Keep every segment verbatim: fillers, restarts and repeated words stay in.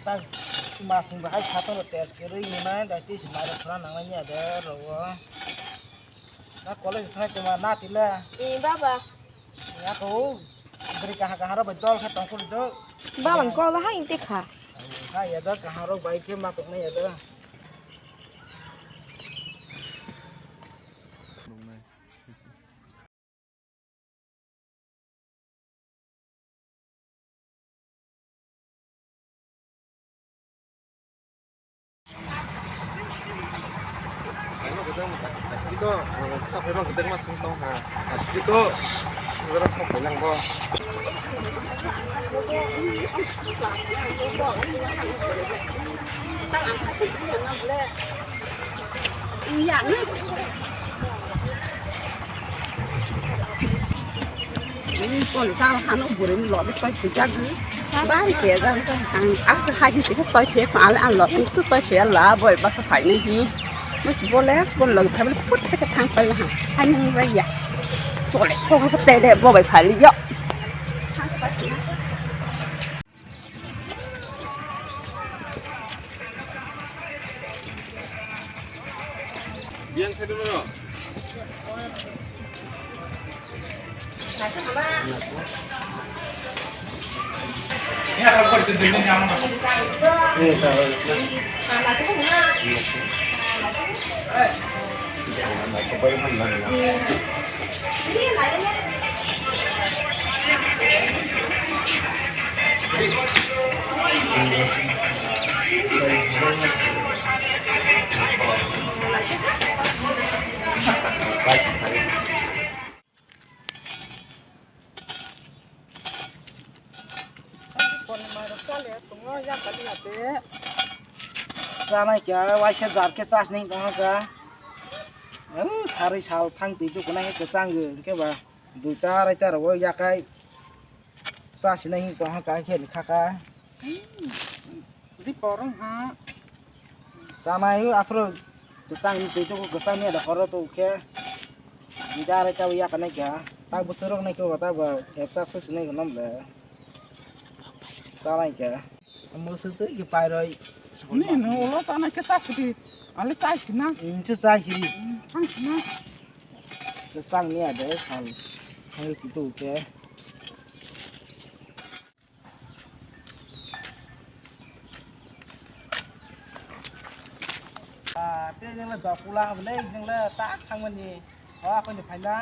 Tak masing bahai khatung rok test khe rwi hinai dai twi se mai rok khna nangnai ya de rw o. Na college thai tongma na tila. Ni baba. Ya ko bri kaha kaha rok bai dol khe tong kuli do. Baba ni call hai te kha. Ha ya da kaha rok bai khe ma tong na ya da. Tiko, sok phai ma kwdwkma song tong ha. Tiko, jora sok phai lang bo. Pon sa hano burim lo de koi pijak ni. Bari pijak ang asa hai ni sikhe toi phe pa ale ang lo tu toi phe la boi ba sa phai ni hi. Mo si bole bon lo phe put se ka thang pai ha. Hai ni ba ya. Chole so ko te de bo bai phai li yo. Chanai kha waisa jar khe chasni tongkha. Sarwi sal thang twi tukunai khe kwchang hwnkhe ba duita araita rogo yakai. Chasinai hin tongkha kha khe ni khakha. Di porong ha. Chanai o aphuru kwchang ni twi tuku kwchang ni da horo to khe. Duita araita o yakanai kha. Tak bwswk rok nai khe bo tak bo ekta chasinai gwnam le. Chanai kha. Mwswk twi khe pairoi. Ni no ulo tana khe chasidi. Ale chaisina. Inse chaisidi. Thangsina. Kwchang ni ade sal. Thangwi kitu khe. Ah, tei jeng le dokula hwnwi jeng le tak thangmani. O, akhoni phaina.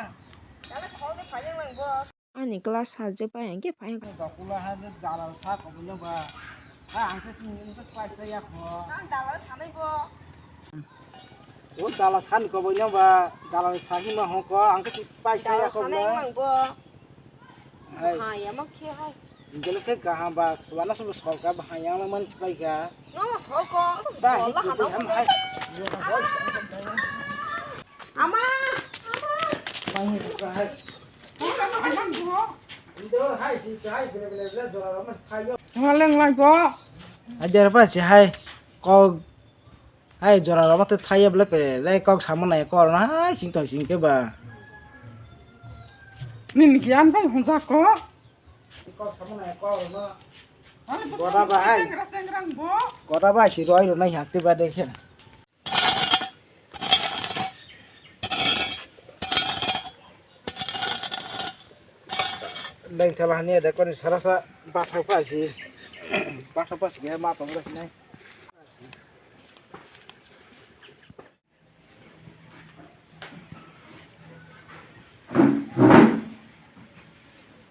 Ani class sajak pai hwnkhe phai. Dokula ha je dalal sa koboi no ba. Ha, ang khe chini wngkhe paisa ya kho. Ang dalal sanai bo. O dalal san koboi no ba, dalal sa hima hoko, ang khe paisa ya kho. Dalal sanai wnglang bo. Hai. Ha, ya mak khe hai. Jele khe kaham ba, wana sum sorkar ba hayang lang man pai kha. No, sorko, ba, sorko hi la kudu hano. Ham hai. Ama, ama. Pai hi ka hai. Wng lai bo. Hajar pa si hai kok hai jora rok mate thai ya bole pere lai kok samo nai kor na hai sing tong sing ke ba. Nini kiyan bai hunja ko. Kok samo nai kor na. Gora ba hai. Gora ba si roi ro nai hakti ba dekhe. Lengthela hanya de koni sarasa bathak pa si. Bathak pa si ma tong rok nai.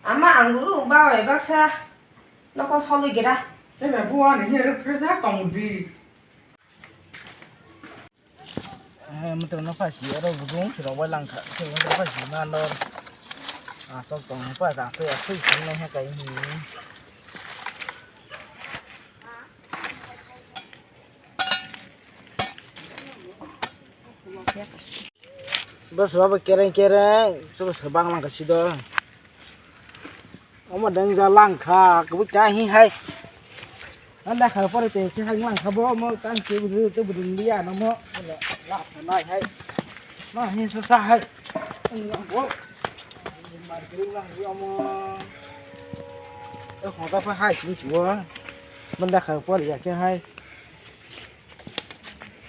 Ama ang bu ba bai baksa nokol holwi gira. Tei ba bu ani hero presa tong di. Eh, motro no phai si oro bujung si rok bai langkha. Si rok bai si ma no. Asok tong pa ta se asoi sing nai ha kai hi. Bas baba kereng kereng, so bas bang langkha si do. Omo deng ja langkha, kubu kahi hai. Anda kha pore te se hai langkha bo, mo kan se bu te bu ding dia no mo. La nai hai. Ma hi sa sa hai. Lang bo. Mar kiri lang bo mo. Eh, hoda pa hai sing si bo. Banda kha por ya khe hai.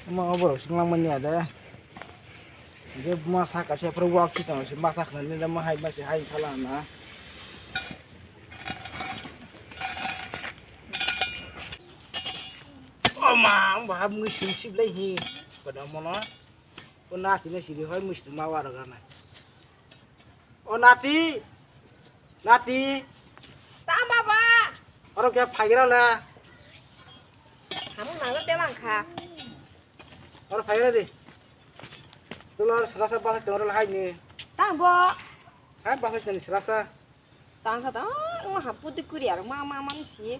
Ama oborok singlang manya de. Je ma sa ka se pro wak ki tong se ma sa khna ni ma hai ma se hai khala na. O ma, ang bahai mui sum sip lai hi. Pada mono. O nati ne siri hoi mui sum ma waro gana. O nati. Nati. Tama ba. Oro khe phagira le. Hamung nang te lang kha. Oro phagira di. Tular serasa bahai tong ro hai ni. Tang bo. Hai bahai tong serasa. Tang kha ta, ah, wah, putih kuri aro, ma, ma, ma, si.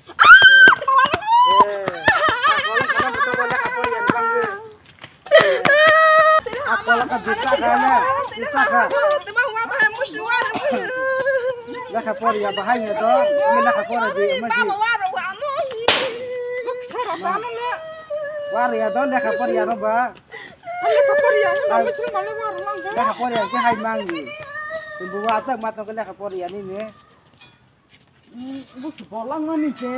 Ah, tama wala. Eh, ah, wala kana betul wala apa yang bang. Apa laka bisa kana, bisa ka. Tama wala, musuh wala. Lekha pori ya bahai ya to, ini lekha pori di, masih. Tama wala, wala. Sara sana na. Wala ya to, lekha pori ya no ba. Lekha pori ya, no, musuh wala, wala, wala. Lekha pori ya, ke hai mangi. Tumbu wa chak ma to lekha pori ya ni ne. Busu bolang mani je.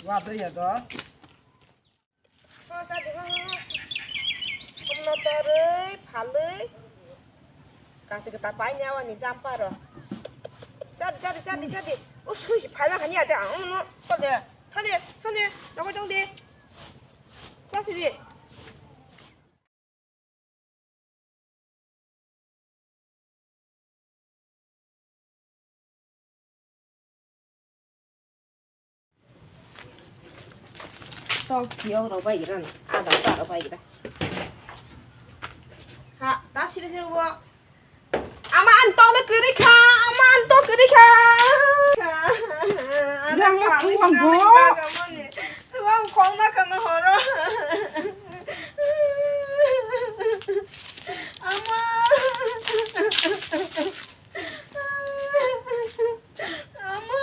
Wa de ya do. Komno toroi, phaloi. Kasi kita pai nyawa ni jamparo. Sadi, sadi, sadi, sadi. Usui si phalai khani ate ang no. Thode, thode, thode. Nokoi tong de. Chasi de. Tok kiyok rok bai gira na, ada ta rok bai gira. Ha, ta siri siri bo. Ama an tok na kiri kha, ama an tok kiri kha. Yang ma thung bang bo. Suang khong na kana horo. Ama. Ama.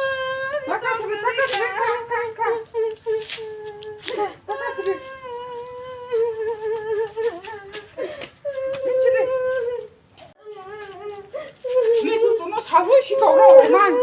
Baka sebe, baka sebe, ka, ka, ka. Baka sebe. Ni su su no sabu si kau ro man.